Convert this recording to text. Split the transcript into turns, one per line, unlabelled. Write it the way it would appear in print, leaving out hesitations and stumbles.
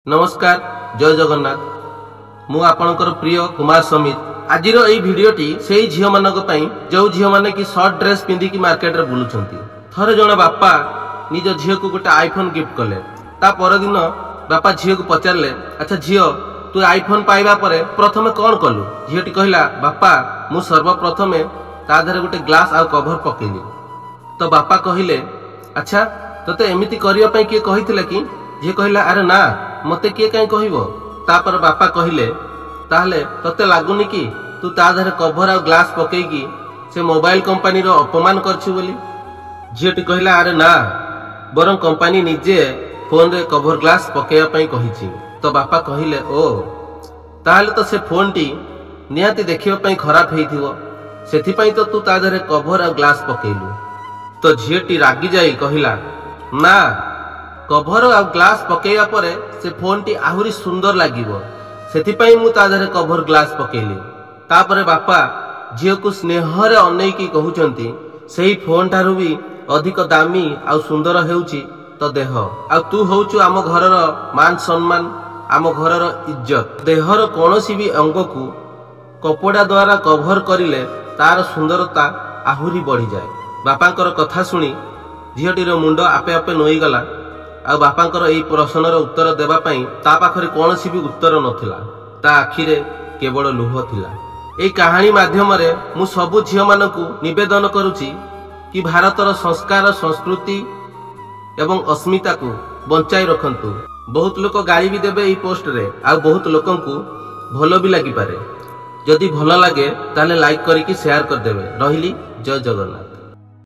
ନମସ୍କାର, ଜୟ ଜଗନ୍ନାଥ। ମୁଁ ଆପଣଙ୍କର ପ୍ରିୟ କୁମାର ସମିତ। ଆଜିର ଏଇ ଭିଡିଓଟି ସେଇ ଝିଅମାନଙ୍କ ପାଇଁ, ଯୋଉ ଝିଅମାନେ କି ସର୍ଟ ଡ୍ରେସ୍ ପିନ୍ଧିକି ମାର୍କେଟରେ ବୁଲୁଛନ୍ତି। ଥରେ ଜଣେ ବାପା ନିଜ ଝିଅକୁ ଗୋଟେ ଆଇଫୋନ ଗିଫ୍ଟ କଲେ। ତା ପରଦିନ ବାପା ଝିଅକୁ ପଚାରିଲେ, ଆଚ୍ଛା ଝିଅ, ତୁ ଆଇଫୋନ ପାଇବା ପରେ ପ୍ରଥମେ କଣ କଲୁ? ଝିଅଟି କହିଲା, ବାପା, ମୁଁ ସର୍ବପ୍ରଥମେ ତା ଦେହରେ ଗୋଟେ ଗ୍ଲାସ୍ ଆଉ କଭର ପକେଇଲି। ତ ବାପା କହିଲେ, ଆଚ୍ଛା, ତତେ ଏମିତି କରିବା ପାଇଁ କିଏ କହିଥିଲା କି? ଝିଅ କହିଲା, ଆରେ ନା, ମତେ କିଏ କାହିଁ କହିବ? ତାପରେ ବାପା କହିଲେ, ତାହେଲେ ତତେ ଲାଗୁନି କି ତୁ ତା ଦେହରେ କଭର ଆଉ ଗ୍ଲାସ୍ ପକେଇକି ସେ ମୋବାଇଲ କମ୍ପାନୀର ଅପମାନ କରିଛୁ ବୋଲି? ଝିଅଟି କହିଲା, ଆରେ ନା, ବରଂ କମ୍ପାନୀ ନିଜେ ଫୋନରେ କଭର ଗ୍ଲାସ୍ ପକେଇବା ପାଇଁ କହିଛି। ତ ବାପା କହିଲେ, ଓ, ତାହେଲେ ତ ସେ ଫୋନଟି ନିହାତି ଦେଖିବା ପାଇଁ ଖରାପ ହେଇଥିବ, ସେଥିପାଇଁ ତ ତୁ ତା ଦେହରେ କଭର ଆଉ ଗ୍ଲାସ୍ ପକେଇଲୁ। ତ ଝିଅଟି ରାଗି ଯାଇ କହିଲା, ନା, କଭର ଆଉ ଗ୍ଲାସ୍ ପକେଇବା ପରେ ସେ ଫୋନଟି ଆହୁରି ସୁନ୍ଦର ଲାଗିବ, ସେଥିପାଇଁ ମୁଁ ତା ଦେହରେ କଭର ଗ୍ଲାସ୍ ପକେଇଲି। ତାପରେ ବାପା ଝିଅକୁ ସ୍ନେହରେ ଅନେଇକି କହୁଛନ୍ତି, ସେଇ ଫୋନ ଠାରୁ ବି ଅଧିକ ଦାମୀ ଆଉ ସୁନ୍ଦର ହେଉଛି ତୋ ଦେହ, ଆଉ ତୁ ହଉଛୁ ଆମ ଘରର ମାନ ସମ୍ମାନ, ଆମ ଘରର ଇଜ୍ଜତ। ଦେହର କୌଣସି ବି ଅଙ୍ଗକୁ କପଡ଼ା ଦ୍ୱାରା କଭର କରିଲେ ତାର ସୁନ୍ଦରତା ଆହୁରି ବଢିଯାଏ। ବାପାଙ୍କର କଥା ଶୁଣି ଝିଅଟିର ମୁଣ୍ଡ ଆପେ ଆପେ ନୋଇଗଲା, ଆଉ ବାପାଙ୍କର ଏଇ ପ୍ରଶ୍ନର ଉତ୍ତର ଦେବା ପାଇଁ ତା ପାଖରେ କୌଣସି ବି ଉତ୍ତର ନଥିଲା। ତା ଆଖିରେ କେବଳ ଲୁହ ଥିଲା। ଏଇ କାହାଣୀ ମାଧ୍ୟମରେ ମୁଁ ସବୁ ଝିଅମାନଙ୍କୁ ନିବେଦନ କରୁଛି କି ଭାରତର ସଂସ୍କାର, ସଂସ୍କୃତି ଏବଂ ଅସ୍ମିତାକୁ ବଞ୍ଚାଇ ରଖନ୍ତୁ। ବହୁତ ଲୋକ ଗାଳି ବି ଦେବେ ଏଇ ପୋଷ୍ଟରେ, ଆଉ ବହୁତ ଲୋକଙ୍କୁ ଭଲ ବି ଲାଗିପାରେ। ଯଦି ଭଲ ଲାଗେ ତାହେଲେ ଲାଇକ୍ କରିକି ସେୟାର କରିଦେବେ। ରହିଲି, ଜୟ ଜଗନ୍ନାଥ।